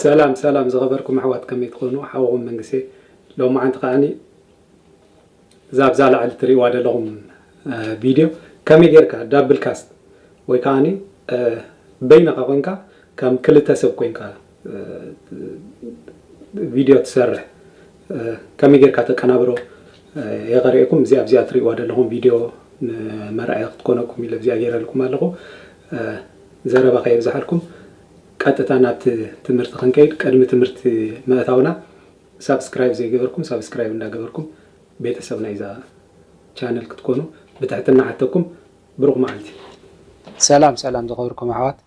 ሰላም ሰላም ዝኸበርኩም ኣሕዋት፣ ከመይ ትኾኑ? ሓወኹም መንግስቴ። ሎማዓንቲ ከዓኒ እዛ ኣብዛ ላዕሊ ትርእይዋ ዘለኹም፣ እ፣ ቪድዮ ከመይ ጌርካ ዳብል ካስት ወይ ከዓኒ፣ እ፣ በይንኻ ኮንካ ከም ክልተ ሰብ ኮንካ፣ እ፣ ቪድዮ ትሰርሕ፣ እ፣ ከመይ ጌርካ ተቀናብሮ፣ እ፣ የቐርኤኩም። እዚኣ ኣብዚኣ ትርእይዋ ዘለኹም ቪድዮ ንመርኣያ ክትኮነኩም ኢለ ኣብዚኣ ጌረልኩም ኣለኹ። እ፣ ዘረባ ከየብዝሓልኩም ቀጥታ ናብቲ ትምህርቲ ክንከይድ፣ ቅድሚ ትምህርቲ ምእታውና ሳብስክራይብ ዘይገበርኩም ሳብስክራይብ እንዳገበርኩም ቤተሰብ ናይዛ ቻነል ክትኮኑ ብትሕትና ሓተኩም። ብሩኽ መዓልቲ። ሰላም ሰላም ዝኸበርኩም ኣሕዋት፣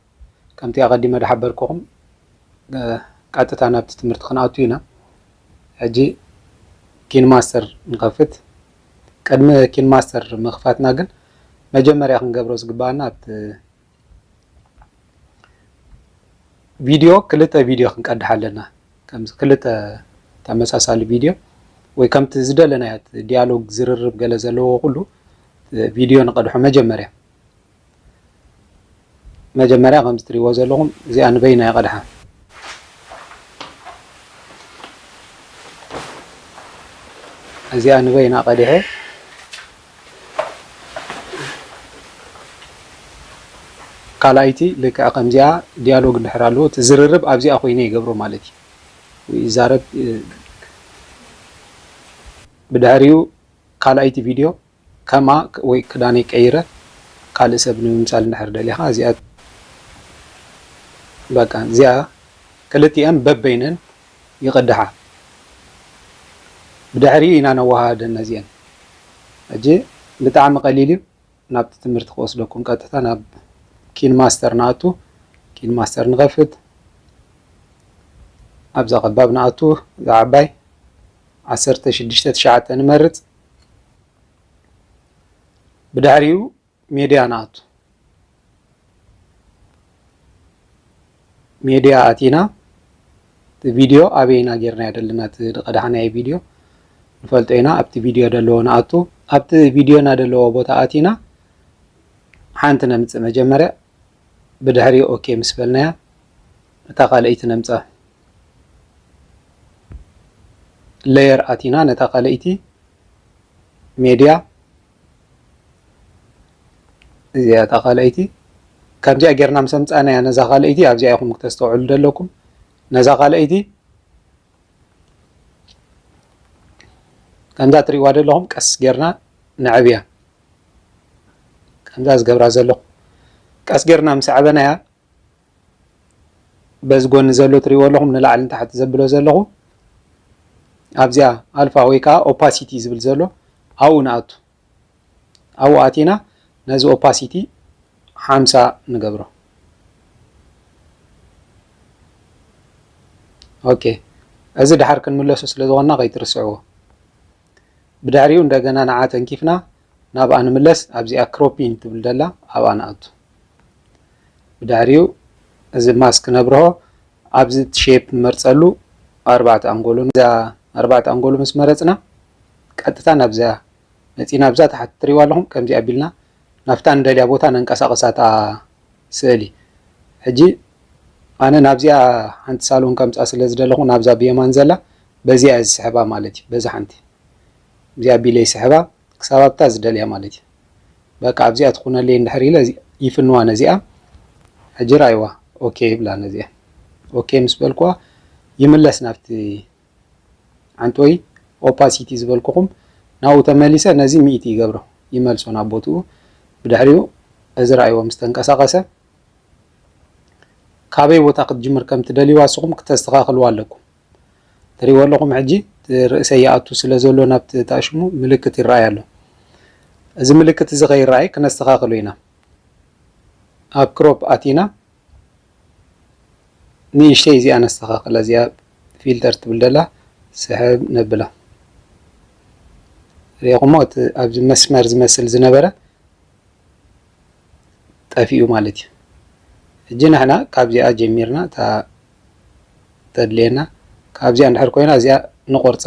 ከምቲ ኣቐዲመ ዝሓበርኩኹም፣ እ፣ ቀጥታ ናብቲ ትምህርቲ ክንኣቱ ኢና። ሕጂ ኪንማስተር ንኸፍት። ቅድሚ ኪንማስተር ምኽፋትና ግን መጀመርያ ክንገብሮ ዝግባኣና ኣብቲ ቪድዮ ክልተ ቪድዮ ክንቀድሕ ኣለና። ከምዚ ክልተ ተመሳሳሊ ቪድዮ ወይ ከምቲ ዝደለናዮ እቲ ዲያሎግ ዝርርብ ገለ ዘለዎ ኩሉ ቪድዮ ንቀድሖ መጀመርያ። መጀመርያ ከምዚ ትሪእዎ ዘለኹም እዚኣ ንበይና ይቐድሓ። እዚኣ ንበይና ቀዲሐ። ካልኣይቲ ልክዕ ከምዚኣ ዲያሎግ እንድሕር ኣለዎ፣ እቲ ዝርርብ ኣብዚኣ ኮይነ ይገብሮ ማለት እዩ። ወይ ይዛረብ፣ እ፣ ብድሕሪኡ ካልኣይቲ ቪድዮ ከምኣ ክ-፣ ወይ ክዳነይ ቀይረ ካልእ ሰብ ንምምሳል እንድሕር ደሊኻ፣ እዚኣ በቃ፣ እዚኣ ክልቲኣን በበይነን ይቕድሓ። ብድሕሪኡ ኢና ነወሃሃደን ነዚአን። ሕጂ ብጣዕሚ ቀሊል እዩ። ናብቲ ትምህርቲ ክወስደኩም ቀጥታ ናብ ኪንማስተር ንኣቱ። ኪንማስተር ንኸፍት። ኣብዛ ኸባብ ንኣቱ፣ እዛ ዓባይ ዓሰርተ ሽዱሽተ ትሽዓተ ንመርጽ። ብድሕሪኡ ሜድያ ንኣቱ። ሜድያ ኣቲና፣ እቲ ቪድዮ ኣበይ ኢና ጌርናዮ ዘለና፣ እቲ ዝቐዳሕናዮ ቪድዮ ንፈልጦ ኢና። ኣብቲ ቪድዮ ዘለዎ ንኣቱ። ኣብቲ ቪድዮና ዘለዎ ቦታ ኣቲና ሓንቲ ነምጽእ መጀመርያ። ብድሕሪኡ ኦኬ ምስ በልናያ፣ እታ ካልኣይቲ ነምጽኣ። ሌየር ኣቲና፣ ነታ ካልኣይቲ ሜድያ፣ እዚኣ እታ ካልኣይቲ፣ ከምዚኣ ጌርና ምስ ኣምጻእናያ ነዛ ካልኣይቲ፣ ኣብዚኣ ኢኹም ክተስተውዕሉ ዘለኩም። ነዛ ካልኣይቲ ከምዛ ትሪእዋ ዘለኹም ቀስ ጌርና ነዕብያ። ከምዛ ዝገብራ ዘለኹ ቀስ ጌርና ምስ ኣዕበናያ፣ በዚ ጎኒ ዘሎ ትሪእዎ ኣለኹም፣ ንላዕሊ ንታሕቲ ዘብሎ ዘለኹ፣ ኣብዚኣ ኣልፋ ወይ ከዓ ኦፓሲቲ ዝብል ዘሎ ኣብኡ ንኣቱ። ኣብኡ ኣቲና ነዚ ኦፓሲቲ ሓምሳ ንገብሮ። ኦኬ፣ እዚ ድሓር ክንምለሶ ስለ ዝኾንና ከይትርስዕዎ። ብድሕሪኡ እንደገና ንዓ ተንኪፍና ናብኣ ንምለስ። ኣብዚኣ ክሮፒንግ ትብል ደላ ኣብኣ ንኣቱ። ብድሕሪኡ እዚ ማስክ ነብርሆ፣ ኣብዚ እቲ ሼፕ ንመርጸሉ ኣርባዕተ ኣንጎሎ። እዛ ኣርባዕተ ኣንጎሎ ምስ መረጽና ቀጥታ ናብዛ መጺና፣ ኣብዛ ታሕቲ ትሪእዋ ኣለኹም፣ ከምዚ ኣቢልና ናብታ ንደልያ ቦታ ነንቀሳቕሳ እታ ስእሊ። ሕጂ ኣነ ናብዚኣ ሓንቲ ሳሎን ከምጻ ስለ ዝደለኹ ናብዛ ብየማን ዘላ በዚኣ እየ ዝስሕባ ማለት እዩ። በዛ ሓንቲ እዚኣ ኣቢለ ይስሕባ ክሳብ ኣብታ ዝደልያ ማለት እዩ። በቃ ኣብዚኣ ትኹነለይ እንድሕር ኢለ እዚ-፣ ይፍንዋ ነዚኣ። ሕጂ ራይዋ ኦኬ ይብላ ነዚኣ። ኦኬ ምስ በልኩዋ ይምለስ ናብቲ ዓንቶይ ኦፓሲቲ ዝበልኩኹም ናብኡ ተመሊሰ ነዚ ሚእቲ ይገብሮ፣ ይመልሶ ናብ ቦትኡ። ብድሕሪኡ እዚ ራእይዎ ምስ ተንቀሳቐሰ ካበይ ቦታ ክትጅምር ከም ትደልይዋ ንስኹም ክተስተኻኽልዋ ኣለኩም። ትሪእዎ ኣለኹም ሕጂ እቲ ርእሰይ ይኣቱ ስለ ዘሎ ናብቲ ታሽሙ ምልክት ይረኣይ ኣሎ። እዚ ምልክት እዚ ከይረኣይ ክነስተኻኽሎ ኢና። ኣብ ክሮፕ ኣቲና ንእሽተይ እዚኣ ነስተኻኽላ፣ እዚኣ ፊልተር ትብል ደላ ስሕብ ነብላ። ሪኢኹሞ እቲ ኣብዚ መስመር ዝመስል ዝነበረ ጠፊኡ ማለት እዩ። ሕጂ ንሕና ካብዚኣ ጀሚርና እታ ተድልየና ካብዚኣ እንድሕር ኮይና እዚኣ ንቆርጻ።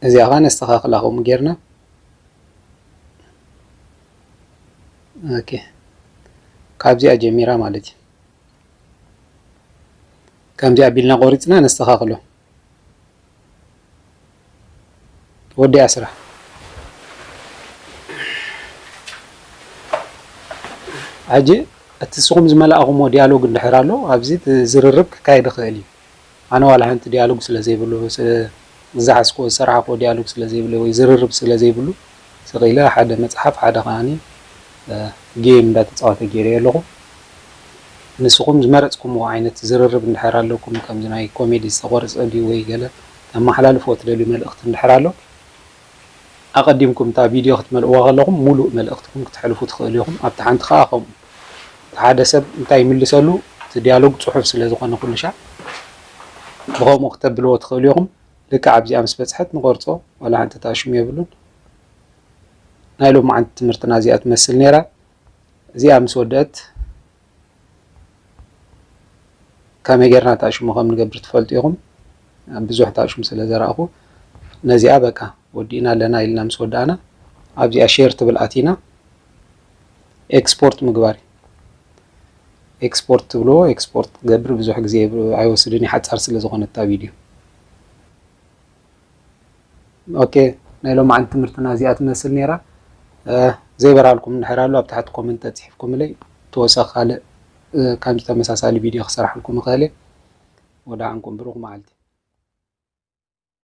እዚኣ ኸዓ ነስተኻኽላ ከምኡ ጌርና። ኦኬ። ካብዚኣ ጀሚራ ማለት እዩ። ከምዚ ኣቢልና ቆሪፅና ነስተኻኽሎ። ወዲ ኣስራ ሕጂ እቲ ንስኹም ዝመላእኹምዎ ዲያሎግ እንድሕር ኣሎ ኣብዚ እቲ ዝርርብ ክካየድ ይኽእል እዩ። ኣነ ዋላ ሓንቲ ዲያሎግ ስለ ዘይብሉ፣ ዝሓዝክዎ ዝሰራሕክዎ ዲያሎግ ስለ ዘይብሉ ወይ ዝርርብ ስለ ዘይብሉ ስቕ ኢለ ሓደ መፅሓፍ ሓደ ከዓኒ ጌም እንዳተፃወተ ገይረዮ ኣለኹ። ንስኹም ዝመረፅኩምዎ ዓይነት ዝርርብ እንድሕር ኣለኩም፣ ከምዚ ናይ ኮሜዲ ዝተቖርፀ ድዩ ወይ ገለ ተመሓላልፍዎ ትደልዩ መልእኽቲ እንድሕር ኣሎ ኣቐዲምኩም እታ ቪድዮ ክትመልእዋ ከለኹም ሙሉእ መልእኽትኩም ክትሕልፉ ትኽእሉ ኢኹም። ኣብቲ ሓንቲ ከዓ ከምኡ እቲ ሓደ ሰብ እንታይ ይምልሰሉ እቲ ዲያሎግ ፅሑፍ ስለ ዝኾነ ኩሉ ሻዕ ብኸምኡ ክተብልዎ ትኽእሉ ኢኹም። ልክዕ ኣብዚኣ ምስ በፅሐት ንቆርፆ ዋላ ሓንቲ ታሽሙ የብሉን። ናይ ሎማዓንቲ ትምህርትና እዚኣ ትመስል ነይራ። እዚኣ ምስ ወደአት ከመይ ጌርና ታሽሙ ከም ንገብር ትፈልጡ ኢኹም። ብዙሕ ታሽሙ ስለ ዘረእኹ ነዚኣ በቃ ወዲእና ኣለና ኢልና ምስ ወዳእና ኣብዚኣ ሼር ትብል ኣቲና ኤክስፖርት ምግባር እዩ። ኤክስፖርት ትብልዎ ኤክስፖርት ገብር ብዙሕ ግዜ ኣይወስድን እዩ ሓፃር ስለ ዝኾነ እታ ቪድዮ። ኦኬ ናይ ሎማዓንቲ ትምህርትና እዚኣ ትመስል ነይራ። ዘይበራልኩም እንድሕር ኣሎ ኣብ ታሕቲ ኮመንት ተፅሒፍኩምለይ ተወሳኺ ካልእ ከምዚ ተመሳሳሊ ቪድዮ ክሰራሕልኩም እኽእል እየ። ወዳሓንኩም ብሩኽ መዓልቲ።